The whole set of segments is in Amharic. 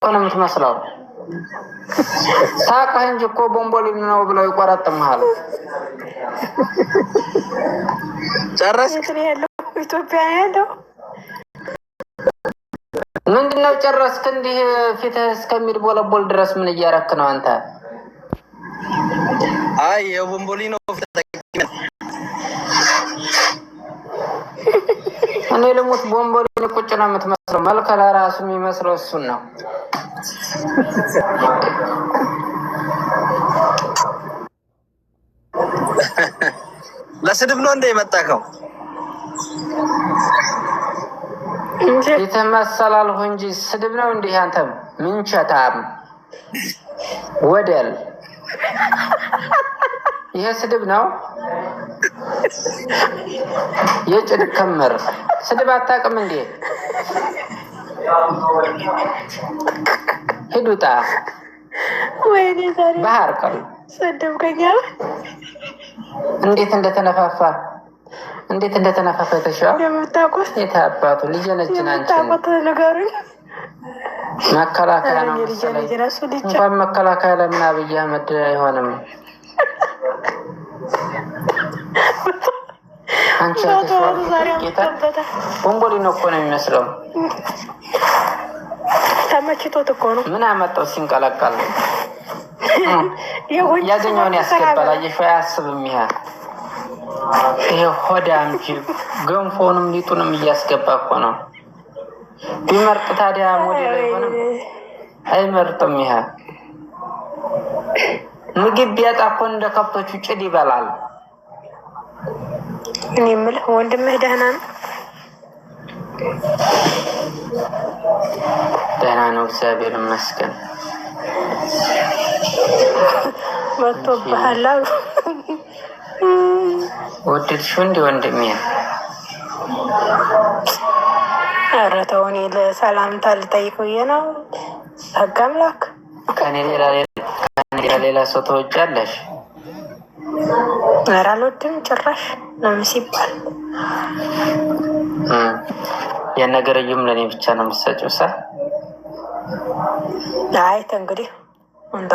ነው የምትመስለው። ሳቅህ እንጂ እኮ ቦምቦሊኖ ነው ብለው ይቆረጥምሃል። ጨረስክ? የት ነው ያለው? ኢትዮጵያ ነው ያለው። ምንድነው ጨረስክ? እንዲህ ፊትህ እስከሚድቦለቦል ድረስ ምን እያረክ ነው አንተ? አይ፣ የቦምቦሊኖ ተጠቅሜ። እኔ ልሙት፣ ቦምቦሊኖ ቁጭ ነው የምትመስለው። መልከ ለራሱ የሚመስለው እሱን ነው። ለስድብ ነው እንደ የመጣከው? እንጂ። ፊትህ መሰላልሁ እንጂ ስድብ ነው እንዲህ። አንተም ምንቸታም ወደል፣ ይሄ ስድብ ነው። የጭድ ክምር ስድብ አታውቅም እንዴ? ሂዱጣ። ወይኔ ዛሬ ባህር ቀሉ። ሰደብከኛል። እንዴት እንደተነፋፋ፣ እንዴት እንደተነፋፋ የተሻው። የምታውቁት የት አባቱ ልጅ ነችን አንቺን። የምታውቁት ንገሩኝ። መከላከያ ነው ኧረ እኔ ልጄ መሰለኝ። ልጅ ራሱ ልጅ እንኳን መከላከያ ለምን አብይ አህመድ አይሆንም? አንቺ በተዋቱ ዛሬ ጌታ አምጥቶበታል። ቦምቦሊኖ እኮ ነው የሚመስለው። ተመችቶት እኮ ነው። ምን አመጣው ሲንቀለቀል? የጎንጅ ያገኘውን ስራ ያስገባል። አየሽው፣ አያስብም። ይሄ ሆዳም ጅብ ገንፎንም ሊጡንም እያስገባ እኮ ነው። ቢመርጥ ታዲያ ሞዴል አይሆንም? አይመርጥም። ይሄ ምግብ ቢያጣ እኮ እንደ ከብቶቹ ጭድ ይበላል። እኔ የምልህ ወንድምህ ደህና ነው? ደህና ነው፣ እግዚአብሔር ይመስገን። መጥቶብሃል አሉ። ወደድሽው እንዲ ወንድሜ? ኧረ ተው፣ እኔ ለሰላምታ ልጠይቅ ብዬ ነው። ህግ አምላክ። ከኔ ሌላ ሌላ ሰው ተወጃለሽ? ኧረ አልወድም ጭራሽ። ለምን ሲባል? ያን ነገር እዩም ለእኔ ብቻ ነው የምትሰጪው ሳ? አይ እንግዲህ እንታ።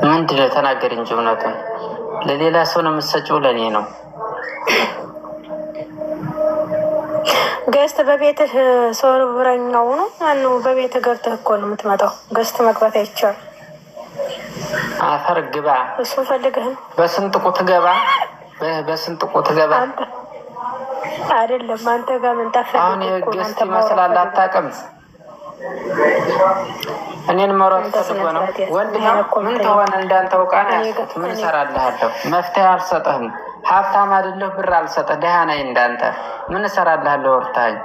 ምንድን ነው? ተናገሪ እንጂ እውነቱን። ለሌላ ሰው ነው የምትሰጪው? ለእኔ ነው? Guest በቤትህ ሰውረኛው ነው ማነው? በቤትህ ገብተህ እኮ ነው የምትመጣው። Guest መግባት አይቻልም። አፈር ግባ። እሱ ፈልግህ ነው። በስንጥቁ ትገባ፣ በስንጥቁ ትገባ። አንተ አይደለም፣ አንተ ጋር መምጣት አሁን ፈልጎ እኮ ነው። የ guest አንተ ማውራት ይመስላል። ፈልጎ። አታውቅም። እኔን መሮጥ ፈልጎ ነው። ወንድ ነው። ምን ተሆነ እንዳንተው ዕቃ ነው ያዝኩት። ምን እሰራልሃለሁ? መፍትሄ አልሰጥህም። ሀብታም አይደለሁ፣ ብር አልሰጥህ። ደህና ነኝ እንዳንተ። ምን እሰራልሃለሁ? ወርታኝ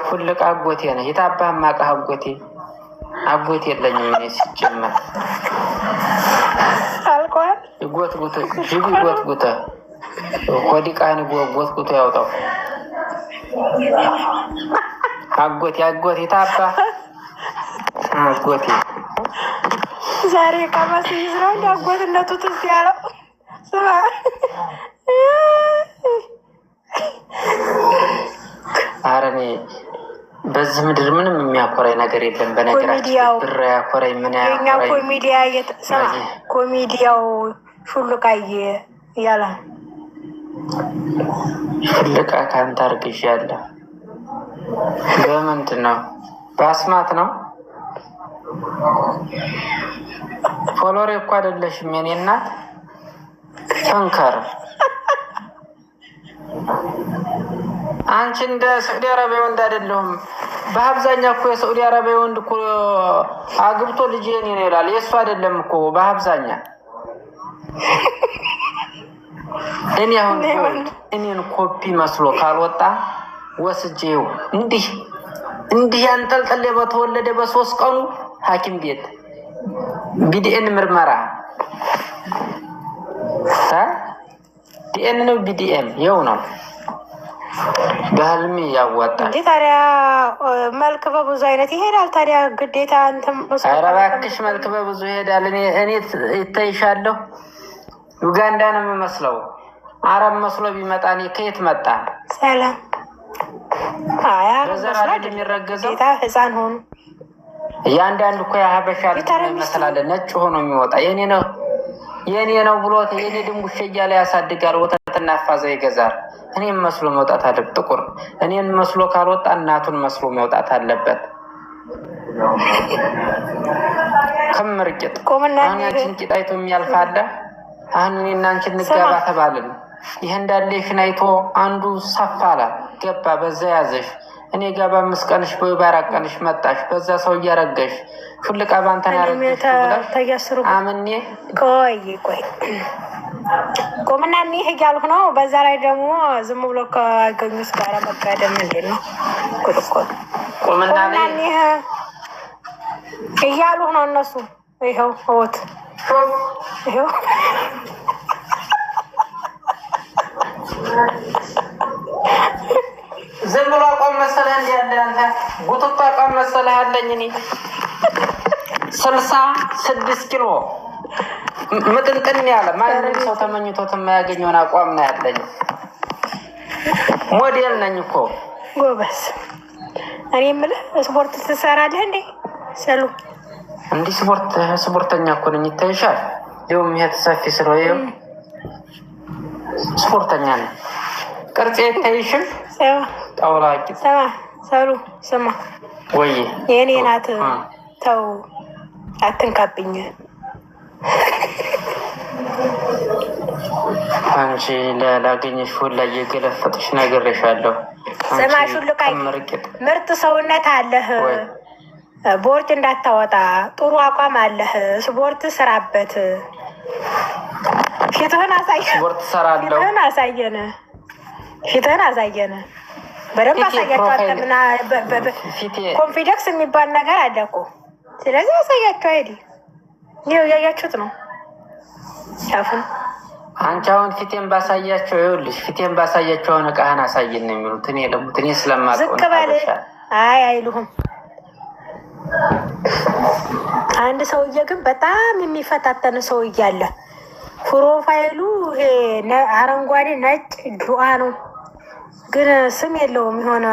ሁልቅ አጎቴ ነህ። የታባህ ማቀህ አጎቴ፣ አጎቴ የለኝም እኔ ሲጀመር። አልቋል። ጎትጉቶ ጅብ ጎትጉተ ኮዲቃን ጎትጉቶ ያውጣው። አጎቴ፣ አጎቴ ታባ አጎቴ። ዛሬ ዕቃ ሲይዝ ነው እንደ አጎትነቱ ትዝ ያለው። ስማ። ኧረ እኔ በዚህ ምድር ምንም የሚያኮራኝ ነገር የለም። በነገራችን ኮሜዲያው ብር አያኮራኝ፣ ምን የኛ አያኮራኝ። ኮሜዲያ ስማ፣ ኮሜዲያው ሹልቃዬ እያለ ነው። ሹልቃ ከአንተ አርግዣለሁ። በምንድን ነው? በአስማት ነው? Follower ኤ እኮ አይደለሽም የኔ እናት ተንከር። አንቺ እንደ ሳዑዲ አረቢያ ወንድ አይደለሁም። በአብዛኛው እኮ የሳዑዲ አረቢያ ወንድ እኮ አግብቶ ልጅ የኔ ነው ይላል። የእሱ አይደለም እኮ በአብዛኛ። እኔ አሁን እኔን ኮፒ መስሎ ካልወጣ ወስጄው እንዲህ እንዲህ ያንጠልጥሌ በተወለደ በ3 ቀኑ ሐኪም ቤት ቢዲኤን ምርመራ፣ ዲኤን ነው ቢዲኤም ይኸው ነው። በህልሜ ያዋጣል። እንዴ ታዲያ መልክ በብዙ አይነት ይሄዳል። ታዲያ ግዴታ እንትን ኧረ እባክሽ፣ መልክ በብዙ ይሄዳል። እኔ ይታይሻለሁ። ዩጋንዳ ነው የምመስለው። አረብ መስሎ ቢመጣ እኔ ከየት መጣ? ሰላም። አይ በዘር መስሎ አይደል አይደለም የሚረገዘው? ጌታ ህፃን ሆኑ። እያንዳንዱ እኮ የሀበሻ ልጅ የታዲያ ሚስቱ ይመስላል ነጭ ሆኖ የሚወጣ የኔ ነው የኔ ነው ብሎ የኔ ድንቡሼ እያለ ያሳድጋል። ወተትና አፋዛ ይገዛል። እኔን መስሎ መውጣት አለበት። ጥቁር እኔን መስሎ ካልወጣ እናቱን መስሎ መውጣት አለበት። ክምር ቂጥ። ቁምና አሁን ያንቺን ቂጥ አይቶ የሚያልፍ አለ? አሁን እኔና አንቺ ስማ እንጋባ ተባልን። ይህ እንዳለሽን አይቶ አንዱ ሰፋ አለ ገባ፣ በዛ ያዘሽ። እኔ ጋ በ5 ቀንሽ ወይ በ4 ቀንሽ መጣሽ፣ በዛ ሰው እያረገሽ ሹልቃ ባንተን እኔም ያረገሽው ብለሽ ተያስሩ አምኔ ቆይ ቆይ ቁምና እኒህ እያልኩ ነው። በዛ ላይ ደግሞ ዝም ብሎ ካገኙት ጋር መጋደም ምንድን ነው? ጉድ እኮ ነው። ቁምና ቁምና ላይ እኒህ እያሉ ነው እነሱ። ይኸው እወት ይኸው ዝም ብሎ አቋም መሰለህ እንዲ ያለ አንተ ጉትቶ አቋም መሰለህ ያለኝ እኔ 66 ኪሎ ምጥንጥን ያለ ማንም ሰው ተመኝቶት የማያገኘውን አቋም ነው ያለኝ። ሞዴል ነኝ እኮ። ጎበዝ። እኔ የምልህ ስፖርት ትሰራለህ እንዴ? ሰሉ እንዲህ ስፖርተኛ እኮ ነኝ። ይታይሻል። ይኸውም ይሄ ሰፊ ስለ ስፖርተኛ ነኝ። ቅርጽ አይታይሽም? ስማ ጣውላ ቂጥ ስማ ሰሉ ስማ፣ ወይ የእኔ ናት። ተው አትንካብኝ። አንቺ ላገኘሽ ሁላ እየገለፈጥሽ ነግሬሻለሁ። ስማ አንቺ ሹልቃይ፣ ክምር ቂጥ ምርጥ ሰውነት አለህ። ወይ ቦርጭ እንዳታወጣ ጥሩ አቋም አለህ። ስፖርት ስራበት። ፊትህን አሳየ ስፖርት እሰራለሁ። ፊትህን አሳየን። ፊትህን አሳየን። በደንብ ፊቴ አሳያቸው። profile አንተ ምና ፊቴ confidence የሚባል ነገር አለ እኮ። ስለዚህ አሳያቸው። አይዲ ይኸው እያያችሁት ነው። አፉን አንቺ አሁን ፊቴን ባሳያቸው፣ ይኸውልሽ ፊቴን ባሳያቸው አሁን እቃህን አሳየን ነው የሚሉት። እኔ ደግሞ እኔ ስለማውቀው ዝቅ ነው በል። ሀበሻ አይ አይሉህም። አንድ ሰውዬ ግን በጣም የሚፈታተን ሰውዬ አለ። Profile ኡ ይሄ አረንጓዴ ነጭ ዱአ ነው፣ ግን ስም የለውም። የሆነ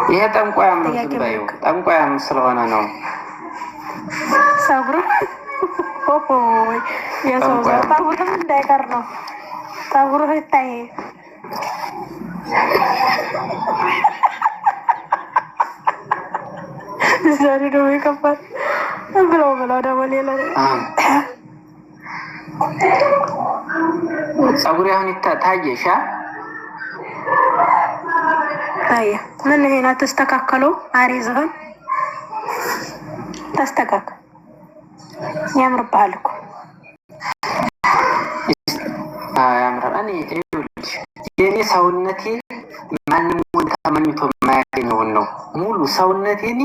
ይሄ ጠንቋያም ነው። ጥያቄ ዝም በይው፣ ምልክት ጠንቋያም ስለሆነ ነው። ጸጉሩ የሰው ዘር ጠንቋያም ጠጉርም እንዳይቀር ነው። ጠጉሩ ይታይ። ዛሬ ደግሞ ይከባል ብለው ብለው ደግሞ ሌላ ጸጉሬ አሁን ታየሽ? አ? ታየ። ምን ይሄን አትስተካከለው? አሪዝህን ተስተካከል። ያምርብሃል እኮ። አዎ፣ ያምራል። እኔ ይኸውልሽ የእኔ ሰውነቴ ማንም ወንድ ተመኝቶ የማያገኘውን ነው። ሙሉ ሰውነቴ እኔ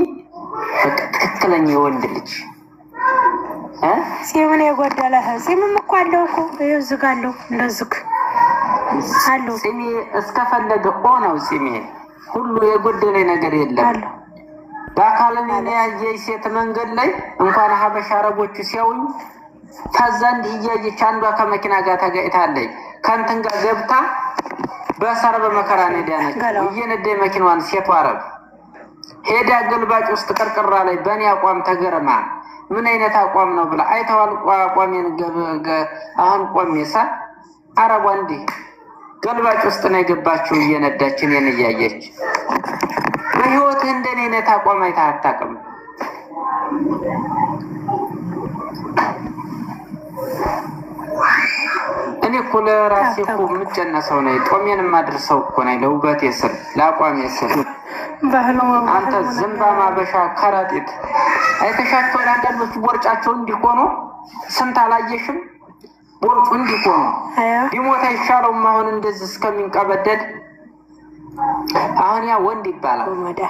በቃ ትክክለኛ የወንድ ልጅ እ ጺምን የጎደለህ ጺምም እኮ አለው እኮ ይኸው እዚህ ጋ አለው፣ እንደዚህ አለው ጺሜ እስከፈለገ ኦ ነው ጺሜ ሁሉ የጎደለ ነገር የለም። አለው። በአካል እኔን ያየች ሴት መንገድ ላይ እንኳን ሀበሻ አረቦቹ ሲያውኝ ከዛ እንዲህ እያየች አንዷ ከመኪና ጋር ተጋጭታለች። ከእንትን ጋር ገብታ በሳር በመከራ ነው የዳነችው። ገላዋ እየነዳ መኪናዋን ሴቷ አረብ ሄዳ ገልባጭ ውስጥ ቅርቅራ ላይ በእኔ አቋም ተገርማ ምን አይነት አቋም ነው ብላ አይተዋል። አቋሜን አሁን ቆሜ ሳ አረቧ እንዲህ ገልባጭ ውስጥ ነው የገባችው እየነዳች እኔን እያየች። በህይወትህ እንደኔ አይነት አቋም አይተህ አታውቅም። እኔ እኮ ለራሴ እኮ የምጨነሰው ነኝ። ጦሜን የማድርሰው እኮ ነኝ ለውበቴ ስል ለአቋሜ ስል። ባህሉ አንተ ዝምባ ማበሻ ከረጢት አይተሻቸዋል። አንዳንዶቹ ቦርጫቸው እንዲህ ሆኖ ስንት አላየሽም? ቦርጩ እንዲህ ሆኖ ቢሞት አይሻለውም? አሁን እንደዚህ እስከሚንቀበደድ አሁን ያ ወንድ ይባላል። ወዳ